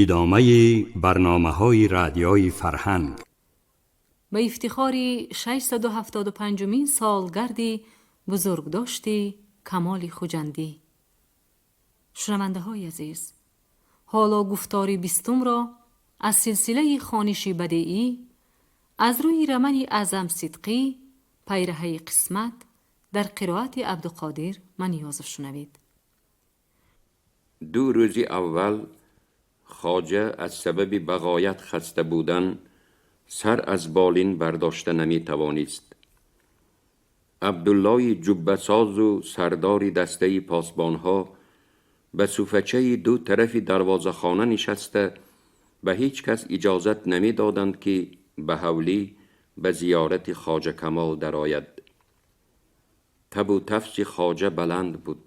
Идомаи барномаҳои Радиои Фарҳанг. Ба ифтихори 675-умин солгарди бузургдошти Камоли Хуҷандӣ. Шунавандаҳои азиз, ҳоло гуфтори 20-умро аз силсилаи хониши бадеӣ аз рӯи романи Аъзам Сидқӣ «Пайраҳаи қисмат» дар қироати Абдуқодир Маниёзов шунавед. 2 рӯзи аввал хоҷа аз сабаби ба ғоят хаста будан сар аз болин бардошта наметавонист. Абдуллои ҷуббасозу сардори дастаи посбонҳо ба суфачаи ду тарафи дарвозахона нишаста, ба ҳеҷ кас иҷозат намедоданд, ки ба ҳавлӣ ба зиёрати Хоҷа Камол дарояд. Табу тафси хоҷа баланд буд.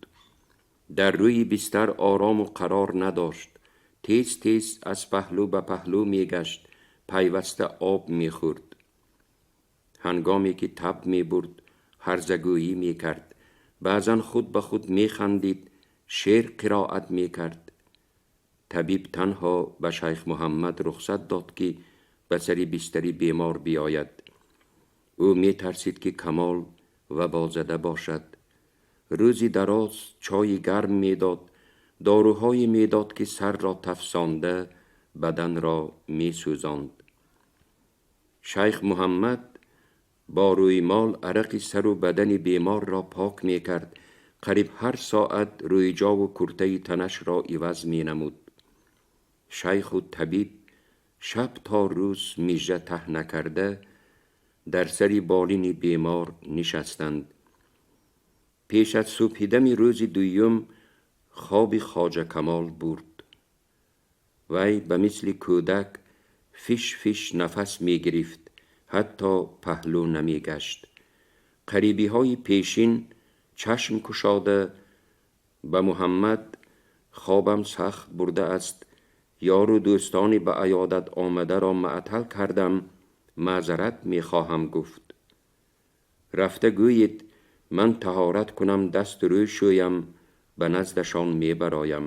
Дар рӯи бистар орому қарор надошт. Тез тез аз паҳлӯ ба паҳлӯ мегашт, пайваста об мехӯрд. Ҳангоме ки таб мебурд, ҳарзагӯӣ мекард, баъзан худ ба худ механдид, шеър қироат мекард. Табиб танҳо ба Шайх Муҳаммад рухсат дод, ки ба сари бистари бемор биёяд. Ӯ метарсид, ки Камол вабозада бошад. Рӯзи дароз чойи гарм медод, доруҳое медод, ки сарро тафсонда, баданро месӯзонд. Шайх Муҳаммад бо рӯймол арақи сару бадани беморро пок мекард, қариб ҳар соат рӯйҷову куртаи танашро иваз менамуд. Шайху табиб шаб то рӯз мижа таҳ накарда дар сари болини бемор нишастанд. Пеш аз субҳидами рӯзи дуюм хоби Хоҷа Камол бурд. Вай ба мисли кӯдак фиш фиш нафас мегирифт, ҳатто паҳлӯ намегашт. Қарибиҳои пешин чашм кушода, ба Муҳаммад: «Хобам сахт бурдааст, ёру дӯстони ба аёдат омадаро маътал кардам, маъзарат мехоҳам», гуфт. «Рафта гӯед, ман таҳорат кунам, дасту рӯй шӯям, ба наздашон мебароям».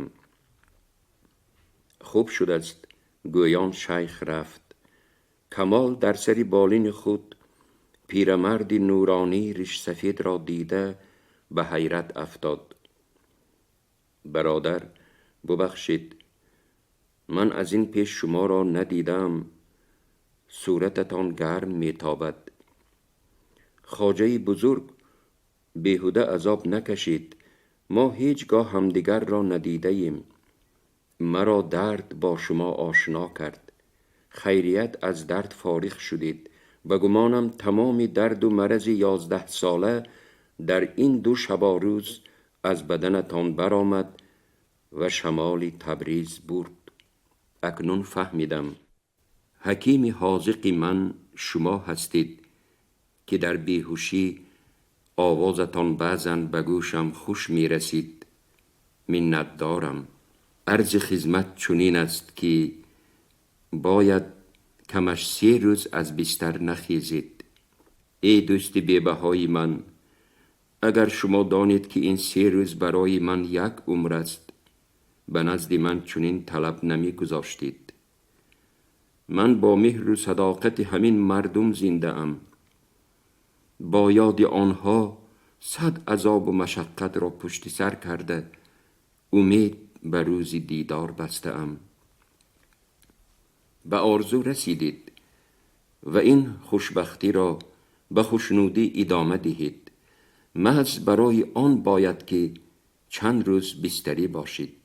«Хуб шудааст», гӯён шайх рафт. Камол дар сари болини худ пирамарди нуронӣ ришсафедро дида, ба ҳайрат афтод. «Бародар, бубахшед, ман аз ин пеш шуморо надидаам. Сурататон гарм метобад». «Хоҷаи бузург, беҳуда азоб накашед, мо ҳеҷ гоҳ ҳамдигарро надидаем. Маро дард бо шумо ошно кард. Хайрият, аз дард фориғ шудед. Ба гумонам, тамоми дарду марази 11сола дар ин 2 шаборӯз аз баданатон баромад ва шамоли Табриз бурд. Акнун фаҳмидам, ҳакими ҳозиқи ман шумо ҳастед, ки дар беҳушӣ овозатон баъзан ба гӯшам хуш мерасид. Миннатдорам. Арзи хизмат чунин аст, ки бояд камаш 3 рӯз аз бистар нахезед. Эй дӯсти бебаҳои ман, агар шумо донед, ки ин 3 рӯз барои ман як умр аст, ба назди ман чунин талаб намегузоштед. Ман бо меҳру садоқати ҳамин мардум зиндаам. Бо ёди онҳо сад азобу машаққатро пушти сар карда, умед ба рӯзи дидор бастаам. Ба орзу расидед ва ин хушбахтиро ба хушнудӣ идома диҳед. Маҳз барои он бояд, ки чанд рӯз бистарӣ бошед.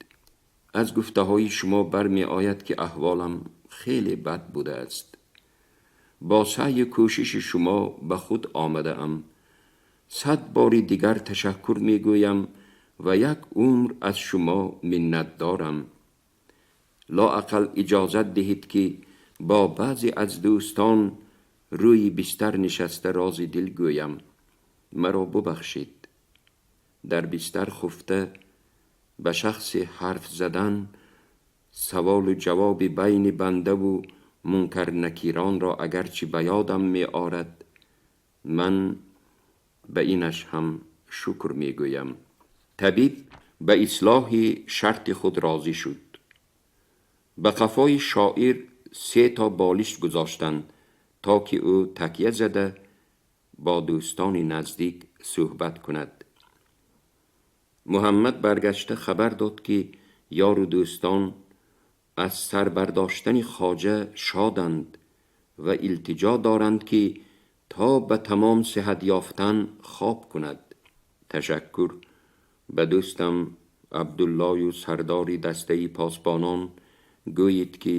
Аз гуфтаҳои шумо бармеояд, ки аҳволам хеле бад будааст. Бо саъю кӯшиши шумо ба худ омадаам. Сад бори дигар ташаккур мегӯям ва як умр аз шумо миннатдорам. Лоақал иҷозат диҳед, ки бо баъзе аз дӯстон рӯи бистар нишаста рози дил гӯям. Маро бубахшед. Дар бистар хуфта ба шахсе ҳарф задан, саволу ҷавоби байни бандаву мункарнакиронро агарчи ба ёдам меорад, ман ба инаш ҳам шукр мегӯям». Табиб ба ислоҳи шарти худ розӣ шуд. Ба қафои шоир се то болишт гузоштанд, то ки ӯ такя зада бо дӯстони наздик суҳбат кунад. Муҳаммад баргашта хабар дод, ки ёру дӯстон аз сар бардоштани хоҷа шоданд ва илтиҷо доранд, ки то ба тамом сиҳат ёфтан хоб кунад. Ташаккур ба дӯстам Абдуллою сардори дастаи посбонон гӯед, ки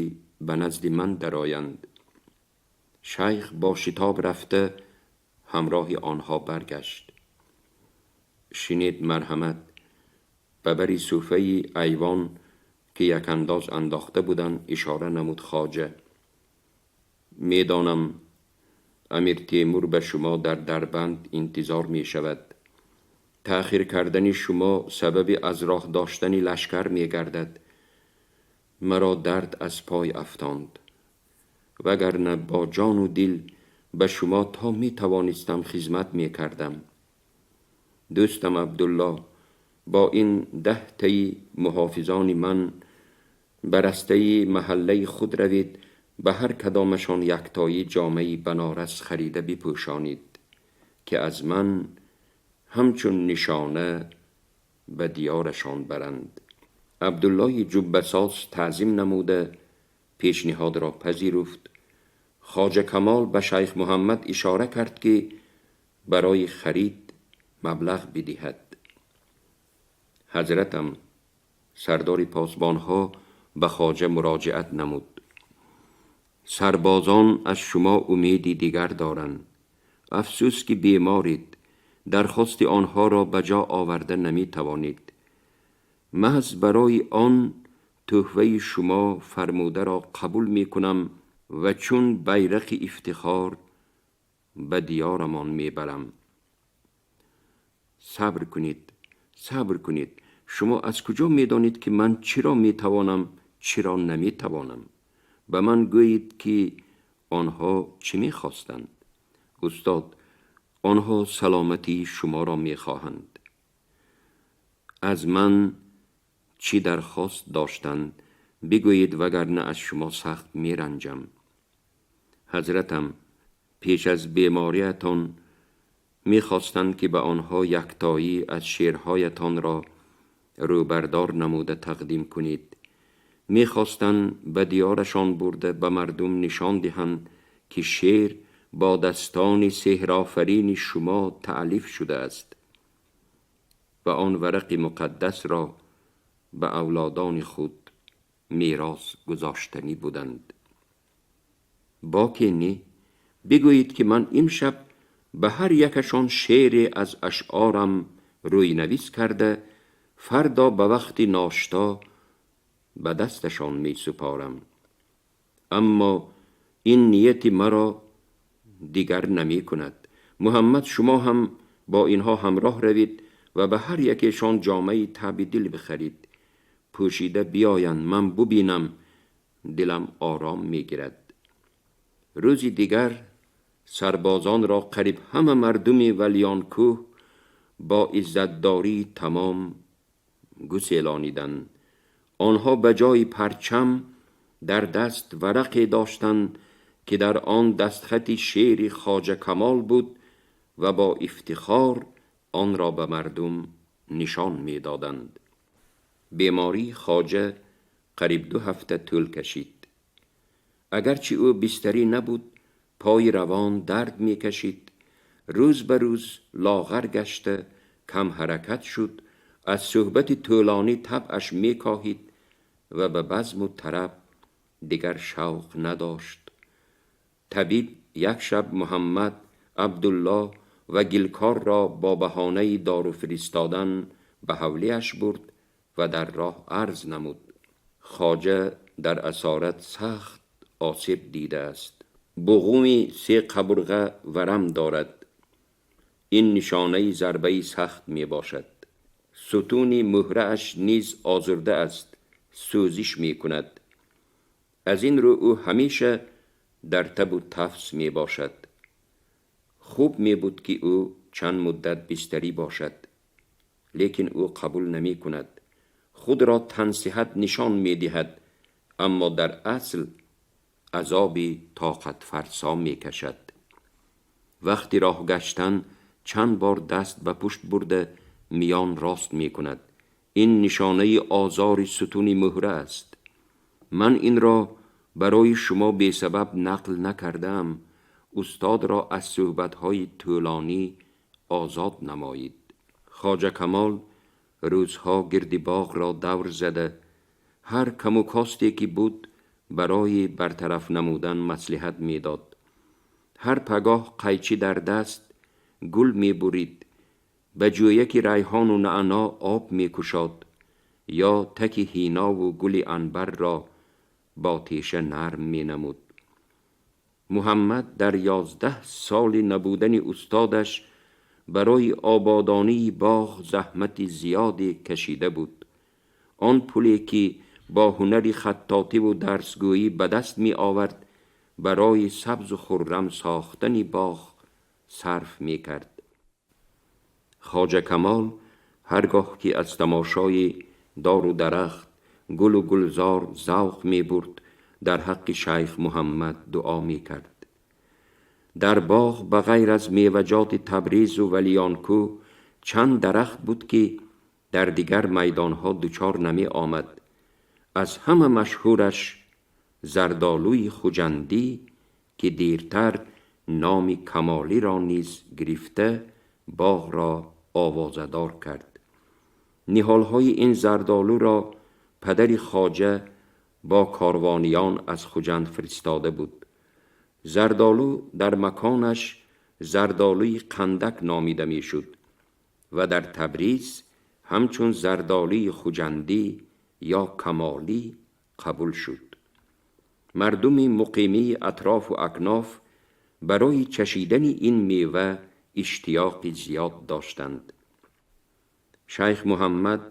ба назди ман дароянд. Шайх бо шитоб рафта ҳамроҳи онҳо баргашт. Шинед, марҳамат. Ба бари суфаи айвон, ки якандоз андохта буданд, ишора намуд хоҷа. Медонам, Амир Темур ба шумо дар Дарбанд интизор мешавад. Таъхир кардани шумо сабаби аз роҳ доштани лашкар мегардад. Маро дард аз пой афтонд, вагарна бо ҷону дил ба шумо то метавонистам хизмат мекардам. Дӯстам Абдулло, бо ин 10 таи муҳофизони ман ба растаи маҳаллаи худ равед, ба ҳар кадомашон яктои ҷомаи Банорас харида бипӯшонид, ки аз ман ҳамчун нишона ба диёрашон баранд. Абдуллои ҷуббасоз таъзим намуда пешниҳодро пазируфт. Хоҷа Камол ба шайх Муҳаммад ишора кард, ки барои харид маблағ бидиҳад. Ҳазратам, сардори посбонҳо ба хоҷа муроҷиат намуд, сарбозон аз шумо умеди дигар доранд. Афсӯс, ки беморид, дархости онҳоро ба ҷо оварда наметавонед. Маҳз барои он тӯҳфаи шумо фармударо қабул мекунам ва чун байрақи ифтихор ба диёрамон мебарам. Сабр кунед, сабр кунед. Шумо аз куҷо медонед, ки ман чиро метавонам, чиро наметавонам? Ба ман гӯед, ки онҳо чӣ мехостанд? Устод, онҳо саломатии шуморо мехоҳанд. Аз ман чӣ дархост доштанд, бигӯед, вагарна аз шумо сахт меранҷам. Ҳазратам, пеш аз бемориятон мехостанд, ки ба онҳо яктоӣ аз шеърҳоятонро рӯбардор намуда тақдим кунед. Мехостанд ба диёрашон бурда ба мардум нишон диҳанд, ки шеър бо дастони сеҳрофарини шумо таълиф шудааст ва он варақи муқаддасро ба авлодони худ мерос гузоштанӣ буданд. Боке не, бигӯед, ки ман имшаб ба ҳар якашон шеъре аз ашъорам рӯйнавис карда, фардо ба вақти ношто ба дасташон месупорам. Аммо ин нияти маро дигар намекунад. Муҳаммад, шумо ҳам бо инҳо ҳамроҳ равед ва ба ҳар якешон ҷомаи таби дил бихарид. Пӯшида биёянд, ман бубинам, дилам ором мегирад. Рӯзи дигар сарбозонро қариб ҳама мардуми Валиёнкӯҳ бо иззатдории тамом гуселониданд. Онҳо ба ҷои парчам дар даст варақе доштанд, ки дар он дастхати шеъри Хоҷа Камол буд ва бо ифтихор онро ба мардум нишон медоданд. Бемории хоҷа қариб 2 ҳафта тӯл кашид. Агарчи ӯ бистарӣ набуд, пои равон дард мекашид. Рӯз ба рӯз лоғар гашта кам ҳаракат шуд, аз суҳбати тӯлонӣ табъаш мекоҳид ва ба базму тараб дигар шавқ надошт. Табиб як шаб Муҳаммад, Абдуллоҳ ва гилкорро бо баҳонаи дору фиристодан ба ҳавлиаш бурд ва дар роҳ арз намуд: хоҷа дар асорат сахт осеб дидааст. Буғуми се қабурға варам дорад. Ин нишонаи зарбаи сахт мебошад. Сутуни муҳрааш низ озурда аст, сӯзиш мекунад. Аз ин рӯ ӯ ҳамеша дар табу тафс мебошад. Хуб мебуд, ки ӯ чанд муддат бистарӣ бошад, лекин ӯ қабул намекунад. Худро тансиҳат нишон медиҳад, Аммо дар асл азоби тоқатфарсо мекашад. Вақти роҳ гаштан чанд бор даст ба пушт бурда миён рост мекунад. Ин нишонаи озори сутуни муҳра аст. Ман инро барои шумо бесабаб нақл накардаам. Устодро аз суҳбатҳои тӯлонӣ озод намоед. Хоҷа Камол рӯзҳо гирди боғро давр зада, ҳар каму косте ки буд, барои бартараф намудан маслиҳат медод. Ҳар пагоҳ қайчӣ дар даст гул мебурид, ба ҷӯяки райҳону наъно об мекушод ё таки ҳинову гули анбарро бо теша нарм менамуд. Муҳаммад дар 11 соли набудани устодаш барои ободонии боғ заҳмати зиёде кашида буд. Он пуле ки бо ҳунари хаттотиву дарсгӯӣ ба даст меовард, барои сабзу хуррам сохтани боғ сарф мекард. Хоҷа Камол ҳар гоҳ ки аз тамошои дору дарахт, гулу гулзор завқ мебурд, дар ҳаққи шайх Муҳаммад дуо мекард. Дар боғ ба ғайр аз меваҷоти Табризу Валиёнкӯ чанд дарахт буд, ки дар дигар майдонҳо дучор намеомад. Аз ҳама машҳураш зардолӯи хуҷандӣ, ки дертар номи Камолиро низ гирифта, боғро овозадор кард. Ниҳолҳои ин зардолӯро падари хоҷа бо корвониён аз Хуҷанд фиристода буд. Зардолӯ дар маконаш зардолӯи қандак номида мешуд ва дар Табриз ҳамчун зардолӯи хуҷандӣ ё камолӣ қабул шуд. Мардуми муқимии атрофу акноф барои чашидани ин мева иштиёқи зиёд доштанд. Шайх Муҳаммад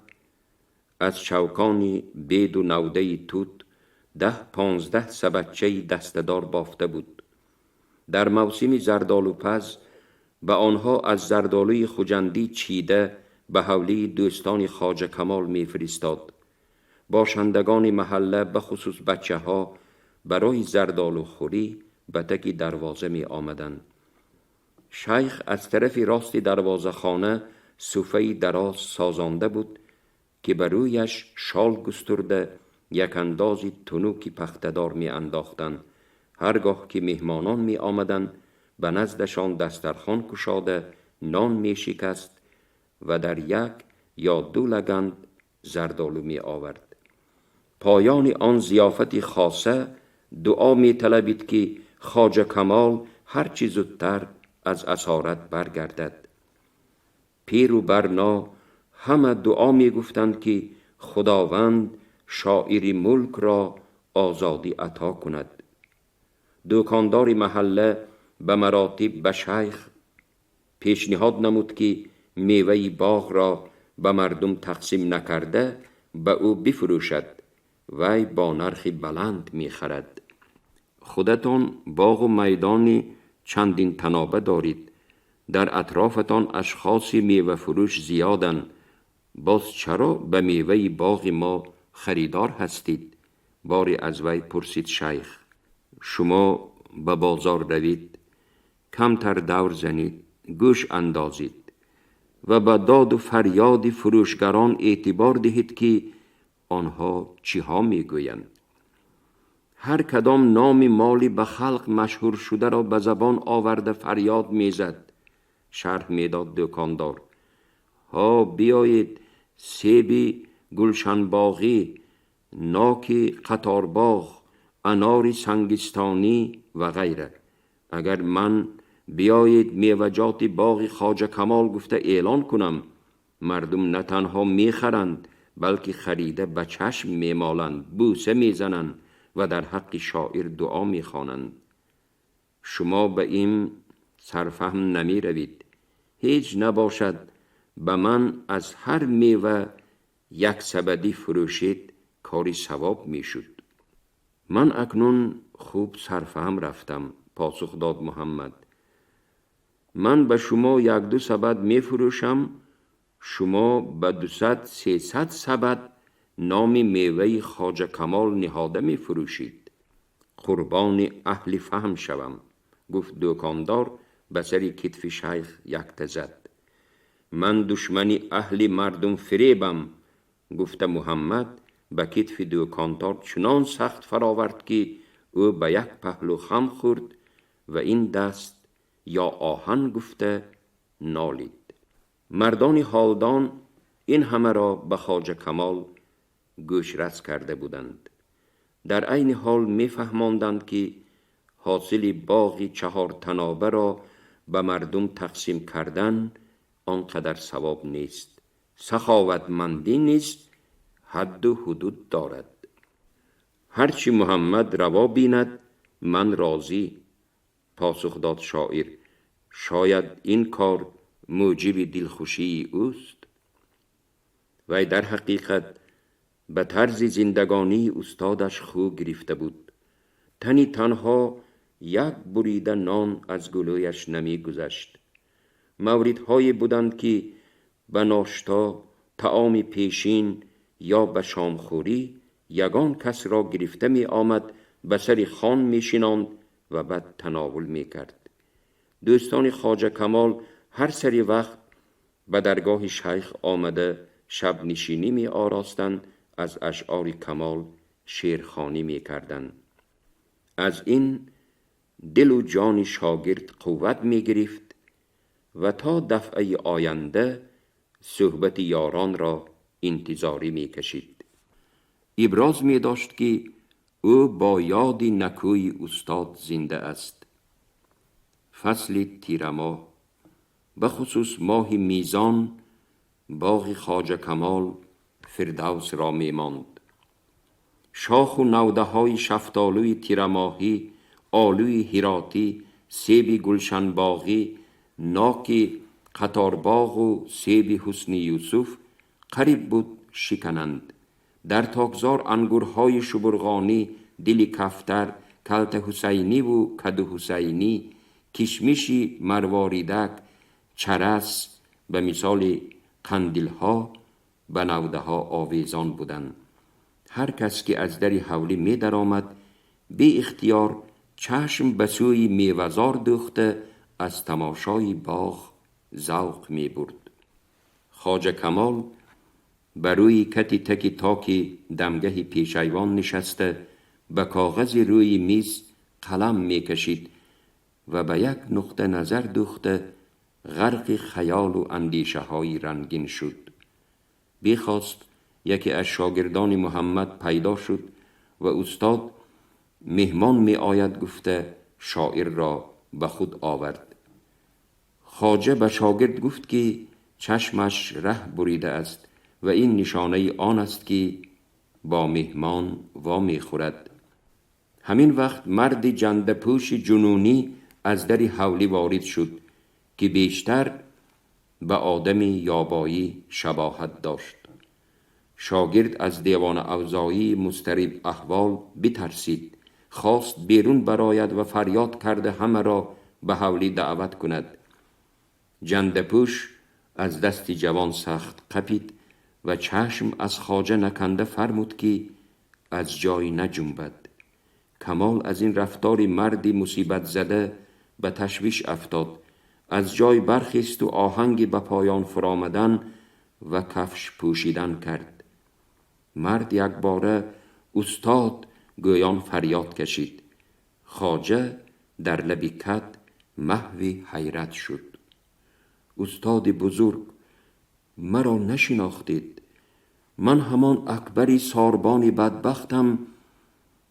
аз чавкони беду навдаи тут 10-15 сабадчаи дастадор бофта буд. Дар мавсими зардолӯпаз ба онҳо аз зардолӯи хуҷандӣ чида ба ҳавлии дӯстони Хоҷа Камол мефиристод. Бошандагони маҳалла, бахусус бачаҳо, барои зардолӯхӯрӣ ба таки дарвоза меомаданд. Шайх аз тарафи рости дарвозахона суфаи дароз созонда буд, ки ба рӯяш шол густурда, якандози тунуки пахтадор меандохтанд. Ҳар гоҳ ки меҳмонон меомаданд, ба наздашон дастархон кушода, нон мешикаст ва дар як ё ду лаганд зардолӯ меовард. Поёни он зиёфати хоса дуо металабид, ки Хоҷа Камол ҳарчи зудтар аз асорат баргардад. Пиру барно ҳама дуо мегуфтанд, ки Худованд шоири мулкро озодӣ ато кунад. Дӯкондори маҳалла ба маротиб ба шайх пешниҳод намуд, ки меваи боғро ба мардум тақсим накарда, ба ӯ бифурӯшад, вай бо нархи баланд мехарад. Худатон боғу майдони чандин таноба доред, дар атрофатон ашхоси мевафурӯш зиёданд, боз чаро ба меваи боғи мо харидор ҳастид? Боре аз вай пурсид шайх. Шумо ба бозор равед, камтар давр занед, гӯш андозед ва ба доду фарёди фурӯшгарон эътибор диҳед, ки онҳо чиҳо мегӯянд. Ҳар кадом номи моли ба халқ машҳур шударо ба забон оварда фарёд мезад, шарҳ медод дӯкондор. Ҳо, биёед, себи гулшанбоғӣ, ноки қаторбоғ, анори сангистонӣ ва ғайра. Агар ман биёед меваҷоти боғи Хоҷа Камол гуфта эълон кунам, мардум на танҳо мехаранд, балки харида ба чашм мемоланд, бӯса мезананд ва дар ҳаққи шоир дуо мехонанд. Шумо ба ин сарфаҳм намеравед. Ҳеҷ набошад, ба ман аз ҳар мева як сабадӣ фурӯшед, кори савоб мешуд. Ман акнун хуб сарфаҳм рафтам, посух дод Муҳаммад. Ман ба шумо як-ду сабад мефурӯшам, шумо ба 200-300 сабад номи меваи Хоҷа Камол ниҳода мефурӯшид? Қурбони аҳли фаҳм шавам, гуфт дӯкондор, ба сари китфи шайх якта зад. Ман душмани аҳли мардум фиребам, гуфта Муҳаммад ба китфи дӯкондор чунон сахт фаровард, ки ӯ ба як паҳлӯ хам хӯрд ва ин даст ё оҳан гуфта нолид. Мардони ҳолдон ин ҳамаро ба Хоҷа Камол гӯшрас карда буданд. Дар айни ҳол мефаҳмонданд, ки ҳосили боғи чаҳортанобаро ба мардум тақсим кардан он қадар савоб нест. Саховатмандӣ низ ҳадду ҳудуд дорад. Ҳарчи Муҳаммад раво бинад, ман розӣ, посух дод шоир. Шояд ин кор мӯҷиби дилхушии ӯст. Вай дар ҳақиқат ба тарзи зиндагонии устодаш хӯ гирифта буд. Тани танҳо як бурида нон аз гулӯяш намегузашт. Мавридҳое буданд, ки ба ношто, таоми пешин ё ба шомхӯрӣ ягон касро гирифта меомад, ба сари хон мешинонд ва баъд тановул мекард. Дӯстони Хоҷа Камол ҳар сари вақт ба даргоҳи шайх омада шабнишинӣ меоростанд, аз ашъори Камол шеърхонӣ мекарданд. Аз ин дилу ҷони шогирд қувват мегирифт ва то дафъаи оянда суҳбати ёронро интизорӣ мекашид. Иброз медошт, ки ӯ бо ёди накӯи устод зинда аст. Фасли тирамоҳ, бахусус моҳи мизон, боғи Хоҷа Камол фирдавсро мемонд. Шоху навдаҳои шафтолӯи тирамоҳӣ, олӯи ҳиротӣ, себи гулшанбоғӣ, ноки қаторбоғу себи ҳусни Юсуф қариб буд шикананд. Дар токзор ангурҳои шубурғонӣ, дили кафтар, калта ҳусайниву каду ҳусайнӣ, кишмиши марворидак, чарас ба мисоли қандилҳо ба навдаҳо овезон буданд. Ҳар кас ки аз дари ҳавлӣ медаромад, беихтиёр чашм ба сӯи мевазор дӯхта, аз тамошои боғ завқ мебурд. Хоҷа Камол ба рӯи кати таки токи дамгаҳи пешайвон нишаста, ба коғази рӯи миз қалам мекашид ва ба як нуқта назар дӯхта, ғарқи хаёлу андешаҳои рангин шуд. Бихост яке аз шогирдони Муҳаммад пайдо шуд ва устод меҳмон меояд гуфта шоирро ба худ овард. Хоҷа ба шогирд гуфт, ки чашмаш раҳ бурида аст ва ин нишонаи он аст, ки бо меҳмон вомехӯрад. Ҳамин вақт марди ҷандапӯши ҷунунӣ аз дари ҳавлӣ ворид шуд, ки бештар ба одами ёбоӣ шабоҳат дошт. Шогирд аз девонаавзоии музтариб аҳвол битарсид, хост берун барояд ва фарёд карда ҳамаро ба ҳавлӣ даъват кунад. Ҷандапӯш аз дасти ҷавон сахт қапид ва чашм аз хоҷа наканда фармуд, ки аз ҷой наҷунбад. Камол аз ин рафтори марди мусибатзада ба ташвиш афтод. Аз ҷой бархесту оҳанги ба поён фуромадан ва кафш пӯшидан кард. Мард якбора устод гӯён фарёд кашид. Хоҷа дар лаби кат маҳви ҳайрат шуд. Устоди бузург, маро нашинохтед? Ман ҳамон Акбари сорбони бадбахтам,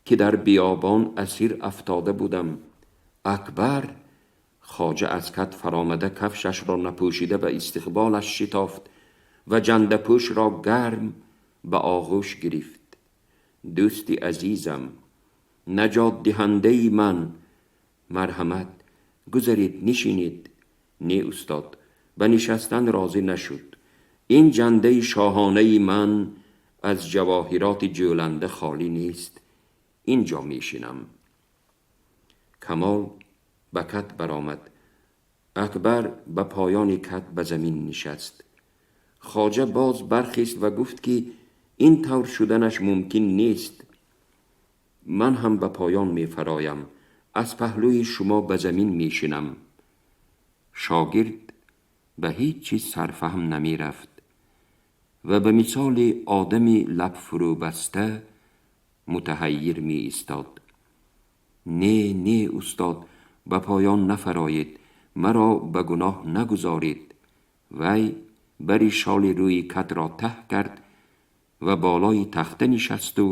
ки дар биёбон асир афтода будам. Акбар! Хоҷа аз кат фаромада, кафшашро напӯшида ба истиқболаш шитофт ва ҷандапӯшро гарм ба оғӯш гирифт. Дӯсти азизам, наҷотдиҳандаи ман, марҳамат, гузаред, нишинед. Не, устод ба нишастан розӣ нашуд. Ин ҷандаи шоҳонаи ман аз ҷавоҳироти ҷӯланда холӣ нест, ин ҷо мешинам. Камол ба кат баромад. Акбар ба поёни кат ба замин нишаст. Хоҷа боз бархест ва гуфт, ки Ин тавр шуданаш мумкин нест. Ман ҳам ба поён мефароям, аз паҳлӯи шумо ба замин мешинам. Шогирд ба ҳеҷ чиз сарфаҳм намерафт ва ба мисоли одами лаб фурӯбаста мутаҳаййир меистод. Не, не, устод, ба поён нафароед, маро ба гуноҳ нагузоред. Вай бари шоли рӯи катро таҳ кард ва болои тахта нишасту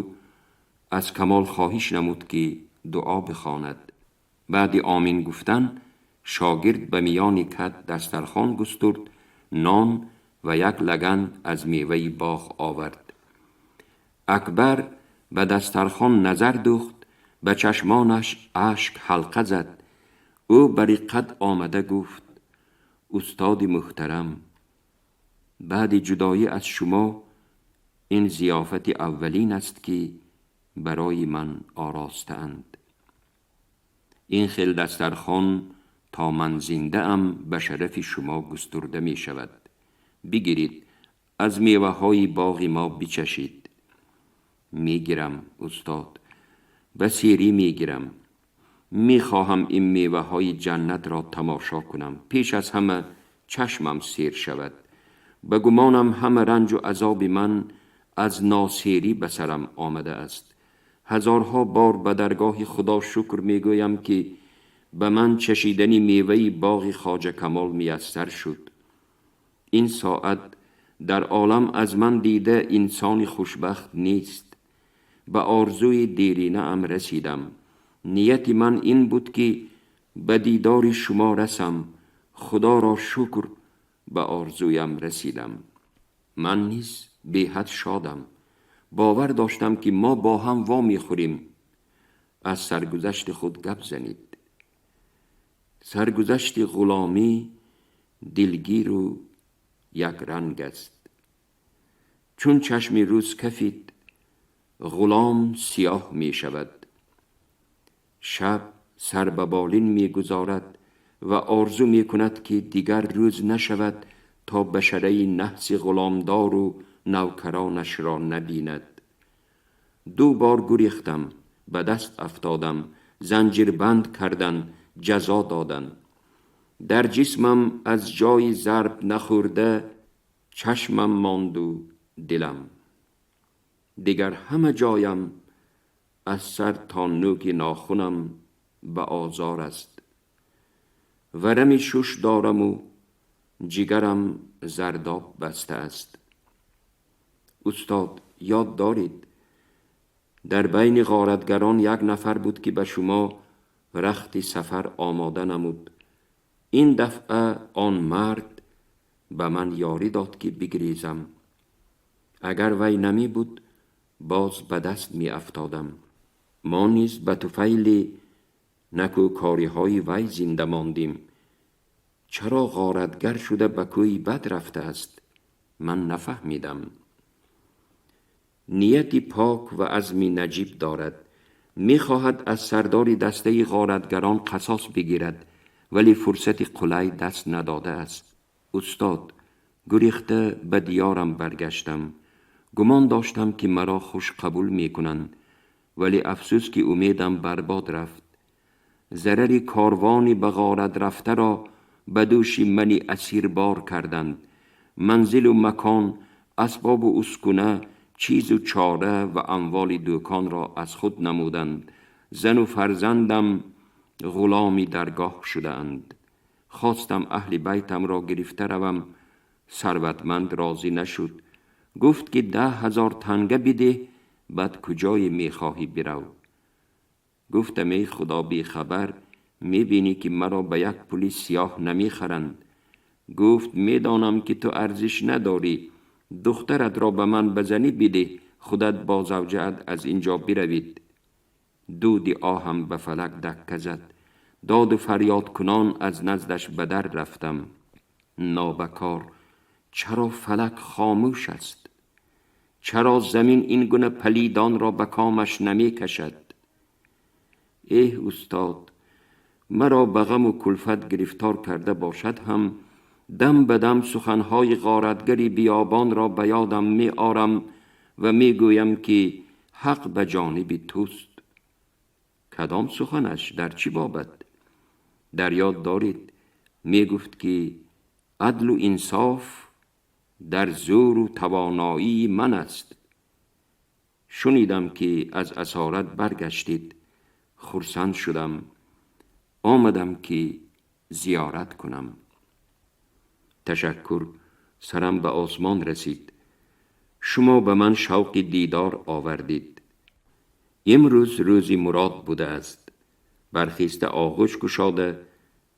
аз Камол хоҳиш намуд, ки дуо бихонад. Баъди омин гуфтан шогирд ба миёни кат дастархон густурд, нон ва як лаган аз меваи боғ овард. Акбар ба дастархон назар дӯхт, ба чашмонаш ашк ҳалқа зад. Ӯ ба риққат омада гуфт: устоди муҳтарам, баъди ҷудоӣ аз шумо ин зиёфати аввалин аст, ки барои ман оростаанд. Ин хел дастархон то ман зиндаам ба шарафи шумо густурда мешавад. Бигиред, аз меваҳои боғи мо бичашед. Мегирам, устод, ба серӣ мегирам. Мехоҳам ин меваҳои ҷаннатро тамошо кунам, пеш аз ҳама чашмам сер шавад. Ба гумонам ҳама ранҷу азоби ман аз носерӣ ба сарам омадааст. Ҳазорҳо бор ба даргоҳи Худо шукр мегӯям, ки ба ман чашидани меваи боғи Хоҷа Камол муяссар шуд. Ин соат дар олам аз ман дида инсони хушбахт нест. Ба орзуи деринаам расидам. Нияти ман ин буд, ки ба дидори шумо расам. Худоро шукр, ба орзуям расидам. Ман низ беҳад шодам. Бовар доштам, ки мо бо ҳам вомехӯрем. Аз саргузашти худ гап занед. Саргузашти ғуломӣ дилгиру якранг аст. Чун чашми рӯз кафид, ғулом сиёҳ мешавад. Шаб сар ба болин мегузорад ва орзу мекунад, ки дигар рӯз нашавад, то башараи наҳси ғуломдору навкаронашро набинад. Ду бор гурехтам, ба даст афтодам, занҷирбанд карданд, ҷазо доданд. Дар ҷисмам аз ҷои зарб нахӯрда чашмам монду дилам. Дигар ҳама ҷоям аз сар то нӯки нохунам ба озор аст. Варами шуш дораму ҷигарам зардоб бастааст. Устод, ёд доред, дар байни ғоратгарон як нафар буд, ки ба шумо рахти сафар омода намуд. Ин дафъа он мард ба ман ёрӣ дод, ки бигрезам. Агар вай намебуд, боз ба даст меафтодам. Мо низ ба туфайли накӯкориҳои вай зинда мондем. Чаро ғоратгар шуда ба кӯи бад рафтааст, ман нафаҳмидам. Нияти пок ва азми наҷиб дорад. Мехоҳад аз сардори дастаи ғоратгарон қасос бигирад, вале фурсати қулай даст надодааст. Устод, гурехта ба диёрам баргаштам. Гумон доштам, ки маро хуш қабул мекунанд, вале афсӯс, ки умедам барбод рафт. Зарари корвони ба ғорат рафтаро ба дӯши мани асир бор карданд. Манзилу макон, асбобу ускуна, чизу чора ва амволи дӯконро аз худ намуданд. Зану фарзандам ғуломи даргоҳ шудаанд. Хостам аҳли байтамро гирифта равам, сарватманд розӣ нашуд. Гуфт, ки 10 000 танга бидеҳ, баъд куҷое мехоҳӣ бирав. Гуфтам: эй Худо бехабар, мебинӣ, ки маро ба як пули сиёҳ намехаранд. Гуфт: медонам, ки ту арзиш надорӣ, духтаратро ба ман ба занӣ бидеҳ, худат бо завҷаат аз ин ҷо биравид. Дуди оҳам ба фалак дакка зад. Доду фарёдкунон аз наздаш ба дар рафтам. Нобакор, чаро фалак хомӯш аст? Чаро замин ин гуна палидонро ба комаш намекашад? Эҳ, устод, маро ба ғаму кулфат гирифтор карда бошад ҳам, дам ба дам суханҳои ғоратгари биёбонро ба ёдам меорам. و میگویم که حق به جانب توست. کدام سخنش؟ در چی بابت؟ در یاد دارید میگفت که عدل و انصاف در زور و توانایی من است. شنیدم که از اسارت برگشتید، خرسند شدم، آمدم که زیارت کنم. تشکر، سرم به آسمان رسید. شما به من شوق دیدار آوردید. امروز روزی مراد بوده است. برخیسته آغوش گشاده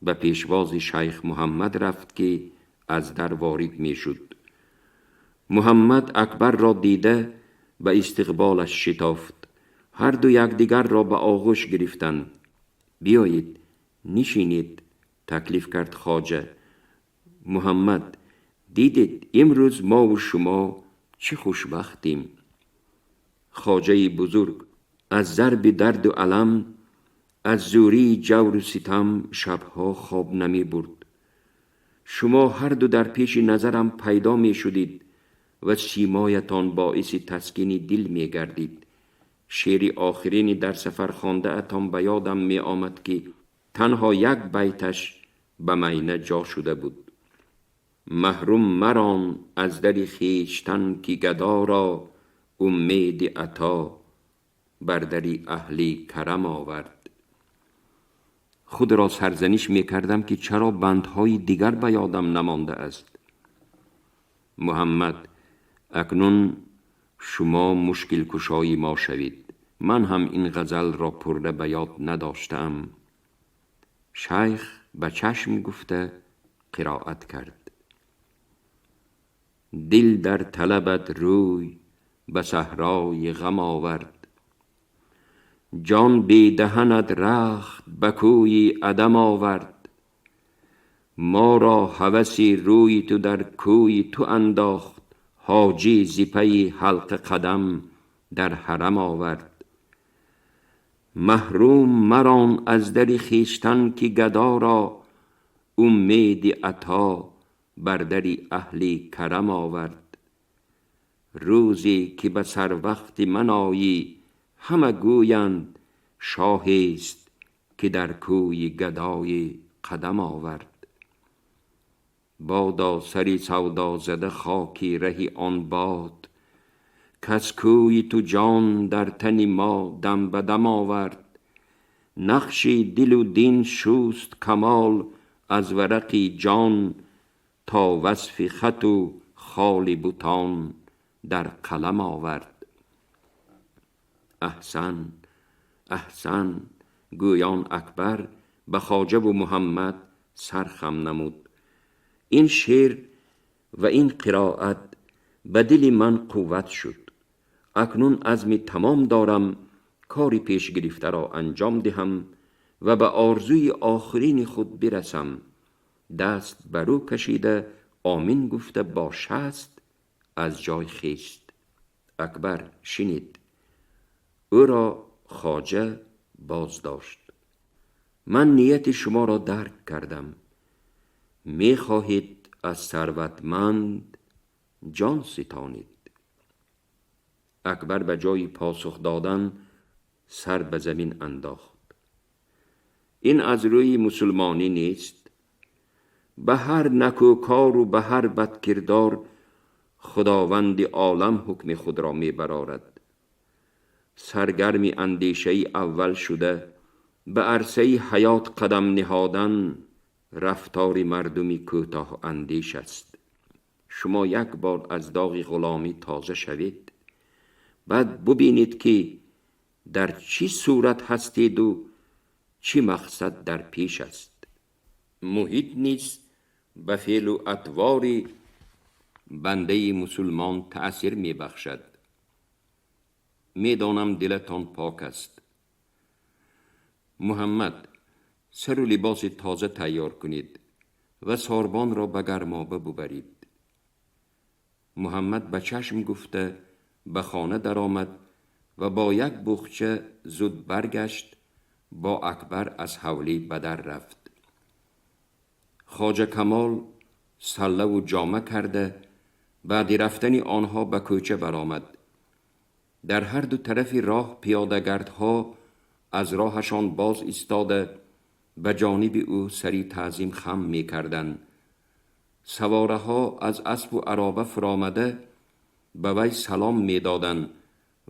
به پیشواز شیخ محمد رفت که از در وارد می شد. محمد اکبر را دیده به استقبالش شتافت. هر دو یکدیگر را به آغوش گرفتند. بیایید نشینید، تکلیف کرد خواجه. محمد، دیدید امروز ما و شما چه خوشبختیم. خواجه بزرگ از ضرب درد و الم، از زوری جور و ستم شبها خواب نمی برد. شما هر دو در پیش نظرم پیدا می شدید و سیمایتان باعث تسکین دل می گردید. شعر آخرین در سفر خوانده اتان به یادم می آمد که تنها یک بیتش به مینه جا شده بود. محروم مران از در خویشتن که گدا را امید عطا بر در اهل کرم آورد. خود را سرزنش می کردم که چرا بندهای دیگر به یادم نمانده است. محمد، اکنون شما مشکل کشای ما شوید. من هم این غزل را پرده به یاد نداشتم. شیخ به چشم گفته قرائت کرد. دل در طلبت روی به صحرای غم آورد، جان بی دهنت رخت به کوی عدم آورد. ما را هوس روی تو در کوی تو انداخت، حاجی ز پی حلقه قدم در حرم آورد. محروم مران از در خویشتن که گدا را امید عطا بر در اهل کرم آورد. روزی که به سر وقت من آیی همه گویند شاهی است که در کوی گدای قدم آورد. بادا سری سودا زده خاکی ره آن باد، کز کوی تو جان در تن ما دم به دم آورد. نقش دل و دین شست کمال از ورق جان، تا وصف خط و خال بتان در قلم آورد. احسن احسن، گویان اکبر به خواجه و محمد سرخم نمود. این شعر و این قرائت به دل من قوت شد. اکنون عزم تمام دارم کاری پیش گرفته را انجام دهم و به آرزوی آخرین خود برسم. دست برو کشیده آمین گفته با شست از جای خیست. اکبر شنید. او را خواجه باز داشت. من نیت شما را درک کردم. می خواهید از ثروتمند جان ستانید. اکبر به جای پاسخ دادن سر به زمین انداخت. این از روی مسلمانی نیست. به هر نکوکار و به هر بدکردار خداوند عالم حکم خود را می برارد. سرگرم اندیشه اول شده به عرصه حیات قدم نهادن رفتار مردمی کوتاه اندیش است. شما یک بار از داغ غلامی تازه شوید، بعد ببینید که در چی صورت هستید و چی مقصد در پیش است. محیط نیز به فعل و اطوار بنده مسلمان تأثیر می بخشد. می دانم دلتان پاک است. محمد، سر و لباس تازه تیار کنید و ساربان را به گرمابه ببرید. محمد به چشم گفته به خانه درآمد و با یک بخچه زود برگشت. با اکبر از حولی به در رفت. خواجه کمال سله و جامه کرده بعد رفتن آنها به کوچه برآمد. Дар ҳар ду тарафи роҳ пиёдагардҳо аз роҳашон боз истода ба ҷониби ӯ сари таъзим хам мекарданд. Савораҳо аз аспу ароба фуромада ба вай салом медоданд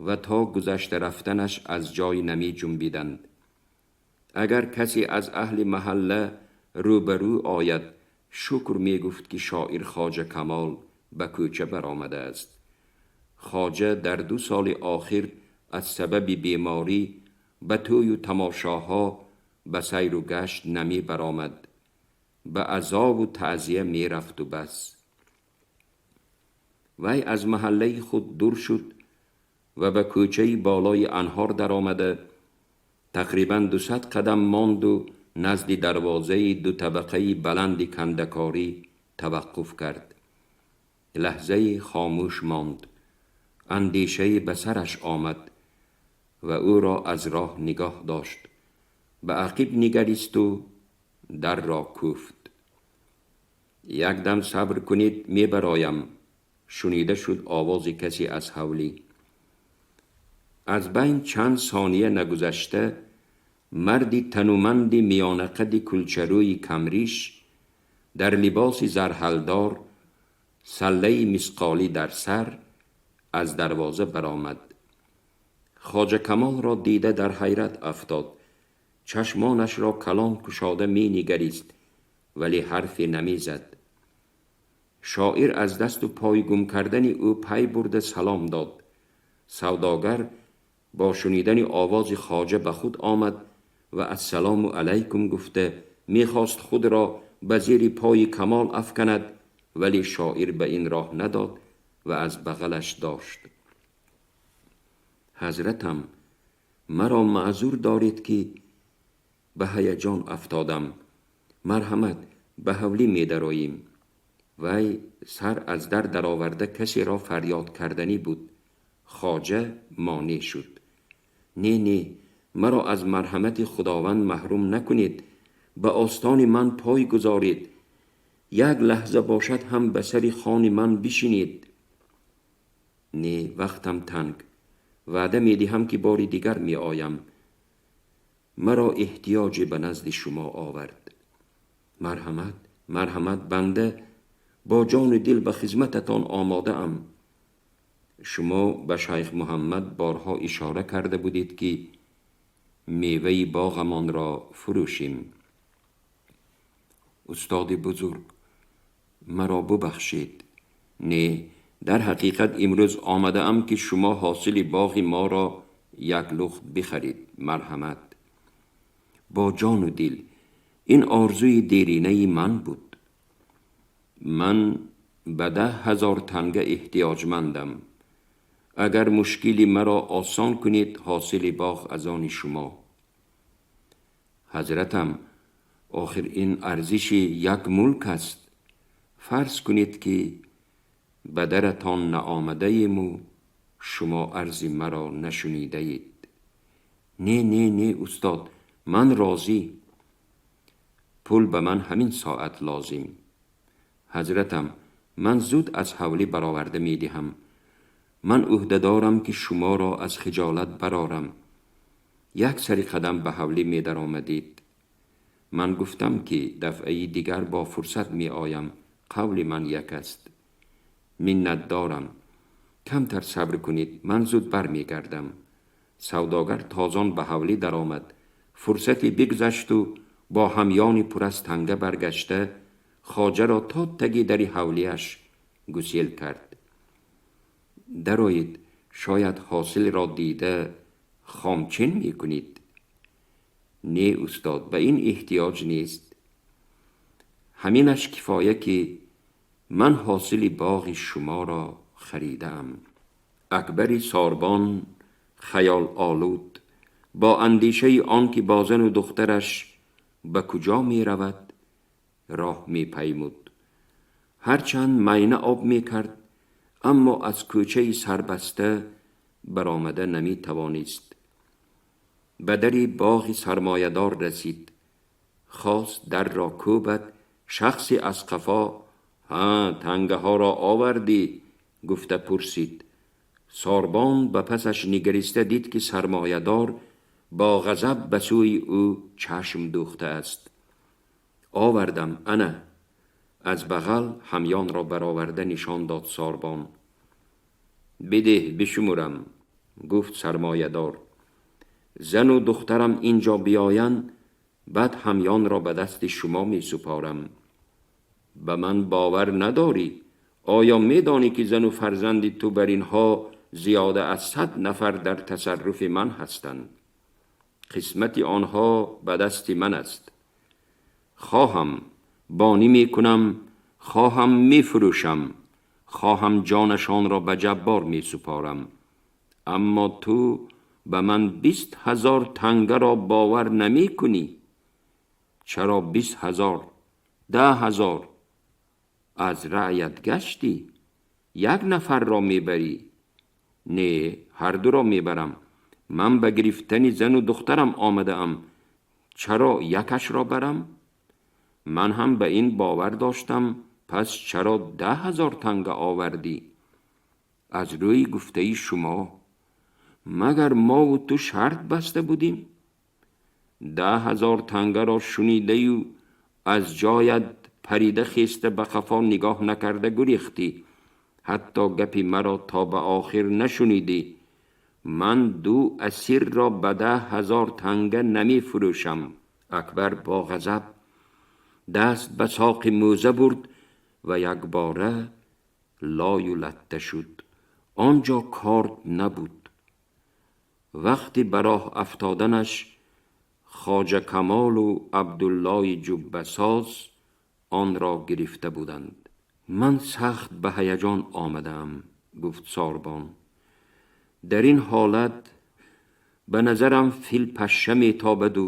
ва то гузашта рафтанаш аз ҷой намеҷунбиданд. Агар касе аз аҳли маҳалла рӯбарӯ ояд, шукр мегуфт, ки шоир Хоҷа Камол ба кӯча баромадааст. Хоҷа дар 2 соли охир аз сабаби беморӣ ба тӯю тамошоҳо, ба сайру гашт намебаромад, ба азову таъзия мерафту бас. Вай аз маҳаллаи худ дур шуд ва ба кӯчаи болои анҳор даромада тақрибан 200 қадам монду назди дарвозаи дутабақаи баланди кандакорӣ таваққуф кард. Лаҳзае хомӯш монд. Андешае ба сараш омад ва ӯро аз роҳ нигоҳ дошт. Ба ақиб нигаристу дарро кӯфт. Як дам сабр кунед, мебароям, шунида шуд овози касе аз ҳавлӣ. Аз байн чанд сония нагузашта марди тануманди миёнақади кулчарӯи камриш дар либоси зарҳалдор, саллаи мисқолӣ дар сар, аз дарвоза баромад. Хоҷа Камолро дида дар ҳайрат афтод. Чашмонашро калон кушода менигарист, вале ҳарфе намезад. Шоир аз дасту пой гум кардани ӯ пай бурда салом дод. Савдогар бо шунидани овози хоҷа ба худ омад ва ассалому алайкум гуфта мехост худро ба зери пои Камол афканад, вале шоир ба ин роҳ надод ва аз бағалаш дошт. Ҳазратам, маро маъзур доред, ки ба ҳаяҷон афтодам. Марҳамат, ба ҳавлӣ медароем. Вай сар аз дар дароварда касеро фарёд карданӣ буд. Хоҷа монеъ шуд. Не, не, маро аз марҳамати Худованд маҳрум накунед. Ба остони ман пой гузоред. Як лаҳза бошад ҳам ба сари хони ман бишинед. Не, вақтам танг. Ваъда медиҳам, ки бори дигар меоям. Маро эҳтиёҷе ба назди шумо овард. Марҳамат, марҳамат, банда бо ҷону дил ба хизмататон омодаам. Шумо ба шайх Муҳаммад борҳо ишора карда будед, ки меваи боғамонро фурӯшем. Устоди бузург, маро бубахшед. Не, дар ҳақиқат имрӯз омадаам, ки шумо ҳосили боғи моро як лухт бихаред. Марҳамат. Бо ҷону дил. Ин орзуи деринаи ман буд. Ман ба 10 000 танга эҳтиёҷмандам. Агар мушкили маро осон кунед, ҳосили боғ аз они шумо. Ҳазратам, охир ин арзиши як мулк аст. Фарз кунед, ки ба даратон наомадаему шумо арзи маро нашунидаед. Не, не, не, устод, ман розӣ. Пул ба ман ҳамин соат лозим. Ҳазратам, ман зуд аз ҳавлӣ бароварда медиҳам. Ман ӯҳдадорам, ки шуморо аз хиҷолат барорам. Як сари қадам ба ҳавлӣ медаромадед. Ман гуфтам, ки дафъаи дигар бо фурсат меоям. Қавли ман як аст. Миннатдорам. Камтар сабр кунед, ман зуд бармегардам. Савдогар тозон ба ҳавлӣ даромад. Фурсате бигзашту бо ҳамёни пур аз танга баргашта хоҷаро то таги дари ҳавлиаш гусел кард. Дароед, шояд ҳосилро дида хомчин мекунед. Не, устод, ба ин эҳтиёҷ нест. Ҳаминаш кифоя, ки ман ҳосили боғи шуморо харидаам. Акбари сорбон хаёл олуд бо андешаи он ки бо зану духтараш ба куҷо меравад, роҳ мепаймуд. Ҳарчанд майна об мекард, аммо аз кӯчаи сарбаста баромада наметавонист. Ба дари боғи сармоядор расид. Хост дарро кӯбад, шахсе аз қафо: «Ҳа, тангаҳоро овардӣ?» гуфта пурсид. Сорбон ба пасаш нигариста дид, ки сармоядор бо ғазаб ба сӯи ӯ чашм дӯхтааст. Овардам, ана. Аз бағал ҳамёнро бароварда нишон дод сорбон. Бидеҳ, бишумурам, гуфт сармоядор. Зану духтарам инҷо биёянд, баъд ҳамёнро ба дасти шумо месупорам. Ба ман бовар надорӣ? Оё медонӣ, ки зану фарзанди ту бар инҳо зиёда аз 100 нафар дар тасарруфи ман ҳастанд? Қисмати онҳо ба дасти ман аст. Хоҳам бонӣ мекунам, хоҳам мефурӯшам, хоҳам ҷонашонро ба ҷаббор месупорам. Аммо ту ба ман 20 000 тангаро бовар намекунӣ. Чаро 20 000? 10 000. Аз раъят гаштӣ? Як нафарро мебарӣ? Не, ҳардуро мебарам. Ман ба гирифтани зану духтарам омадаам. Чаро якашро барам? Ман ҳам ба ин бовар доштам. Пас чаро 10 000 танга овардӣ? Аз рӯи гуфтаи шумо. Магар мову ту шарт баста будем? 10 000 тангаро шунидаю аз ҷоят парида хеста, ба қафо нигоҳ накарда гурехтӣ. Ҳатто гапи маро то ба охир нашунидӣ. Ман ду асирро ба 10 000 танга намефурӯшам. Акбар бо ғазаб даст ба соқи мӯза бурд ва якбора лою латта шуд. Он ҷо корд набуд. Вақти ба роҳ афтоданаш Хоҷа Камолу Абдуллои ҷуббасоз онро гирифта буданд. Ман сахт ба ҳаяҷон омадаам, гуфт сорбон. Дар ин ҳолат ба назарам фил пашша метобаду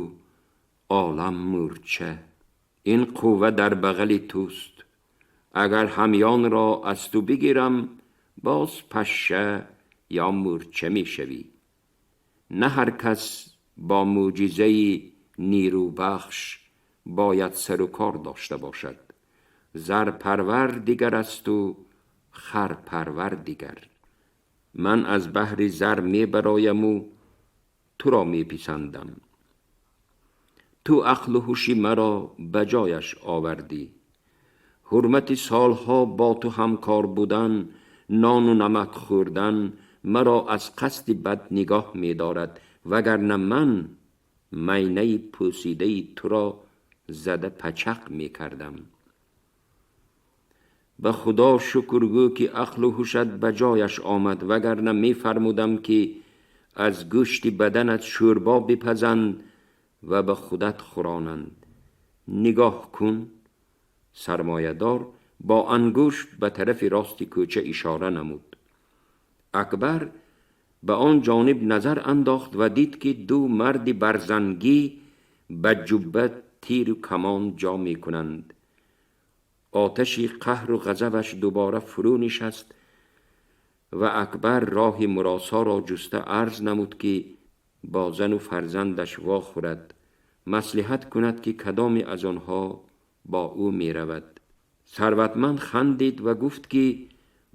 олам мӯрча. Ин қувва дар бағали туст. Агар ҳамёнро аз ту бигирам, боз пашша ё мӯрча мешавӣ. На ҳар кас бо мӯъҷизаи нерӯбахш бояд сару кор дошта бошад. Зарпарвар дигар асту харпарвар дигар. Ман аз баҳри зар мебарояму туро меписандам. Ту ақлу ҳуши маро ба ҷояш овардӣ. Ҳурмати солҳо бо ту ҳамкор будан, нону намак хӯрдан маро аз қасди бад нигоҳ медорад, вагарна ман майнаи пӯсидаи туро зада пачақ мекардам. Ба Худо шукргӯ, ки ақлу ҳушат ба ҷояш омад, вагарна мефармудам, ки аз гӯшти баданат шӯрбо бипазанд ва ба худат хӯронанд. Нигоҳ кун. Сармоядор бо ангушт ба тарафи рости кӯча ишора намуд. Акбар ба он ҷониб назар андохт ва дид, ки ду марди барзангӣ ба ҷубба тиру камон ҷо мекунанд. Оташи қаҳру ғазабаш дубора фурӯ нишаст ва Акбар роҳи муросоро ҷуста арз намуд, ки бо зану фарзандаш вохӯрад, маслиҳат кунад, ки кадоме аз онҳо бо ӯ меравад. Сарватманд хандид ва гуфт, ки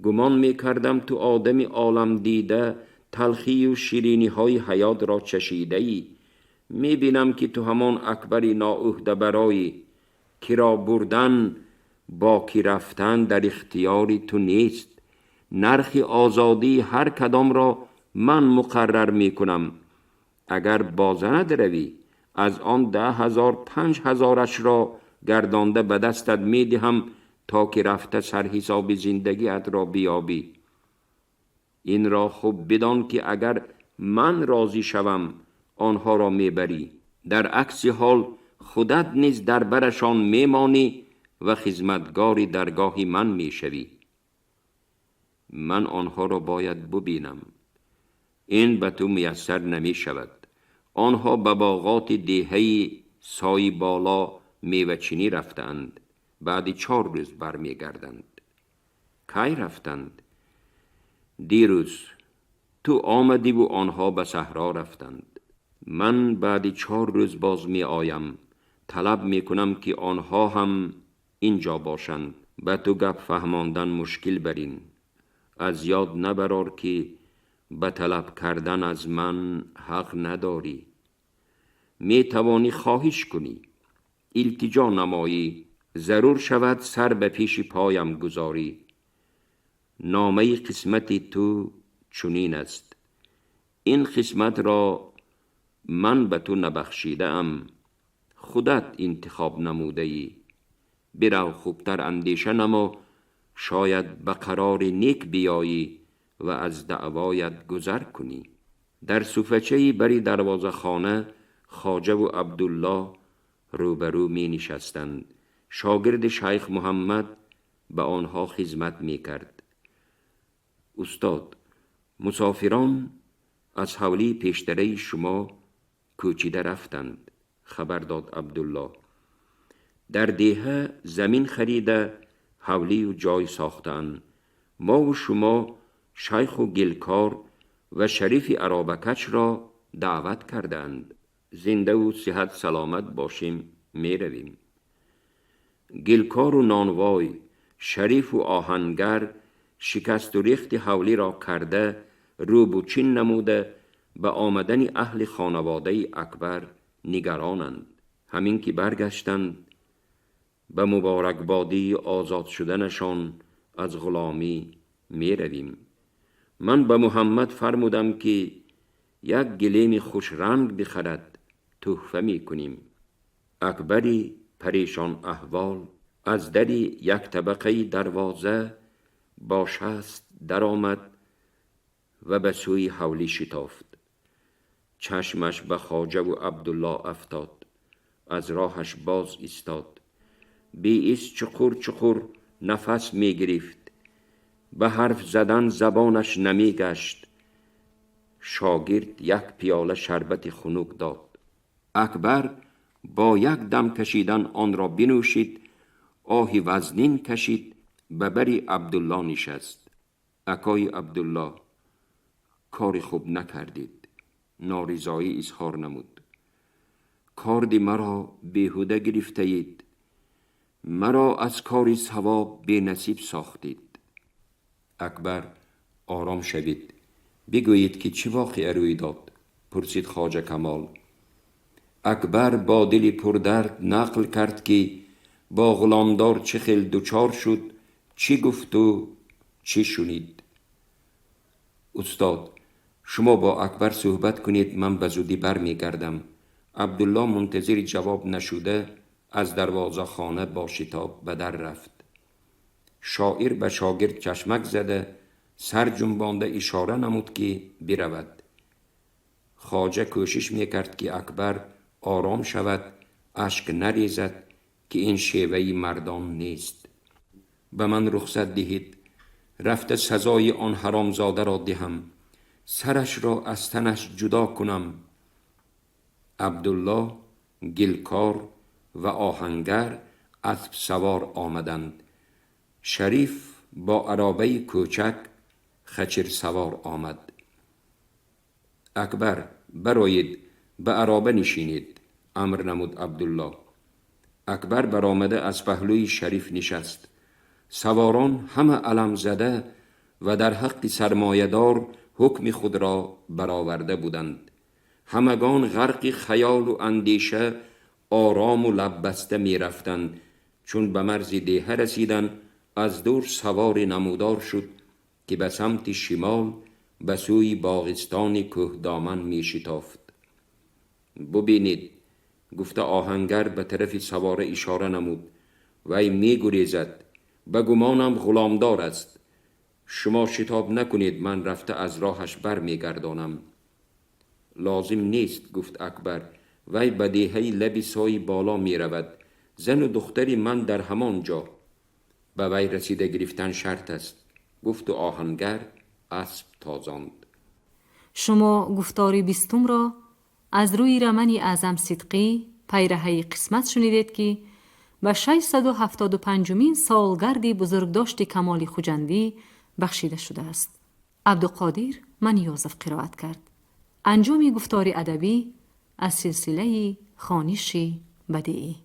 гумон мекардам, ту одами оламдида, талхию шириниҳои ҳаётро чашидаӣ. Мебинам, ки ту ҳамон Акбари ноуҳдабароӣ, киро бурдан, бо ки рафтан дар ихтиёри ту нест. Нархи озодии ҳар кадомро ман муқаррар мекунам. Агар бо занат равӣ, аз он 10 000 5 ҳазорашро гардонда ба дастат медиҳам, то ки рафта сарҳисоби зиндагиатро биёбӣ. Инро хуб бидон, ки агар ман розӣ шавам, онҳоро мебарӣ. Дар акси ҳол худат низ дар барашон мемонӣ ва хизматгори даргоҳи ман мешавӣ. Ман онҳоро бояд бубинам. Ин ба ту муяссар намешавад. Онҳо ба боғоти деҳаи сои боло мевачинӣ рафтаанд. Баъди 4 рӯз бармегарданд. Кай рафтанд? Дирӯз. Ту омадиву онҳо ба саҳро рафтанд. Ман баъди 4 рӯз боз меоям. Талаб мекунам, ки онҳо ҳам ин ҷо бошанд. Ба ту гап фаҳмондан мушкил барин. Аз ёд набарор, ки Ба талаб кардан аз ман ҳақ надорӣ. Метавонӣ хоҳиш кунӣ, илтиҷо намоӣ, зарур шавад сар ба пеши поям гузорӣ. Номаи қисмати ту чунин аст. Ин қисматро ман ба ту набахшидаам, худат интихоб намудаӣ. Бирав, хубтар андеша намо, шояд ба қарори нек биёӣ ва аз даъвоят гузар кунӣ. Дар суфачаи бари дарвозахона Хоҷаву Абдуллоҳ рӯбарӯ менишастанд. Шогирди Шайх Муҳаммад ба онҳо хизмат мекард. Устод, мусофирон аз ҳавлии пештараи шумо кӯчида рафтанд, хабар дод Абдуллоҳ. Дар деҳа замин харида, ҳавлию ҷой сохтаанд. Мову шумо шайху гилкор ва Шарифи аробакашро даъват кардаанд. Зиндаву сиҳат саломат бошем, меравем. Гилкору нонвой, Шарифу оҳангар шикасту рехти ҳавлиро карда, рӯбучин намуда, ба омадани аҳли хонаводаи Акбар нигаронанд. Ҳамин ки баргаштанд, ба муборакбодии озод шуданашон аз ғуломӣ меравем. Ман ба Муҳаммад фармудам, ки як гилеми хушранг бихарад, тӯҳфа мекунем. Акбари парешон аҳвол аз дари яктабақаи дарвоза бо шаст даромад ва ба сӯи ҳавлӣ шитофт. Чашмаш ба Хоҷаву Абдуллоҳ афтод, аз роҳаш боз истод. Беиз чуқур чуқур нафас мегирифт, ба ҳарф задан забонаш намегашт. Шогирд як пиёла шарбати хунук дод. Акбар бо як дам кашидан онро бинӯшид, оҳи вазнин кашид, ба бари Абдуллоҳ нишаст. Акои Абдуллоҳ, кори хуб накардед, норизоӣ изҳор намуд. Корди маро беҳуда гирифтаед, маро аз кори савоб бенасиб сохтед. Акбар, ором шавед, бигӯед, ки чӣ воқеа рӯй дод, пурсид Хоҷа Камол. Акбар бо дили пурдард нақл кард, ки бо ғуломдор чӣ хел дучор шуд, чӣ гуфту чӣ шунид. Устод, шумо бо Акбар суҳбат кунед, ман ба зудӣ бармегардам. Абдуллоҳ мунтазири ҷавоб нашуда, аз дарвозахона бо шитоб ба дар рафт. Шоир ба шогирд чашмак зада, сар ҷунбонда ишора намуд, ки биравад. Хоҷа кӯшиш мекард, ки Акбар ором шавад, ашк нарезад, ки ин шеваи мардон нест. Ба ман рухсат диҳед, рафта сазои он ҳаромзодаро диҳам, сарашро аз танаш ҷудо кунам. Абдуллоҳ, гилкор ва оҳангар аспсавор омаданд. Шариф бо аробаи кӯчак хачирсавор омад. Акбар, бароед, ба ароба нишинед, амр намуд Абдуллоҳ. Акбар баромада аз паҳлӯи Шариф нишаст. Саворон ҳама аламзада ва дар ҳаққи сармоядор ҳукми худро бароварда буданд. Ҳамагон ғарқи хаёлу андеша орому лаббаста мерафтанд. Чун ба марзи деҳа расиданд, аз дур савори намудор шуд, ки ба самти шимол, ба сӯи боғистони кӯҳдоман мешитофт. Бубинед, гуфта оҳангар ба тарафи савора ишора намуд. Вай мегурезад, ба гумонам ғуломдор аст. Шумо шитоб накунед, ман рафта аз роҳаш бармегардонам. Лозим нест, гуфт Акбар. Вай ба деҳаи лаби сои боло меравад. Зану духтари ман дар ҳамон ҷо. Ба вай расида гирифтан шарт аст, гуфту оҳангар асп тозонд. Шумо гуфтори бистумро аз рӯи романи Аъзам Сидқӣ «Пайраҳаи қисмат» шунидед, ки ба 675-умин солгарди бузургдошти Камоли Хуҷандӣ бахшида шудааст. Абдуқодир Маниёзов қироат кард. Анҷоми гуфтори адабӣ аз силсилаи хониши бадиӣ.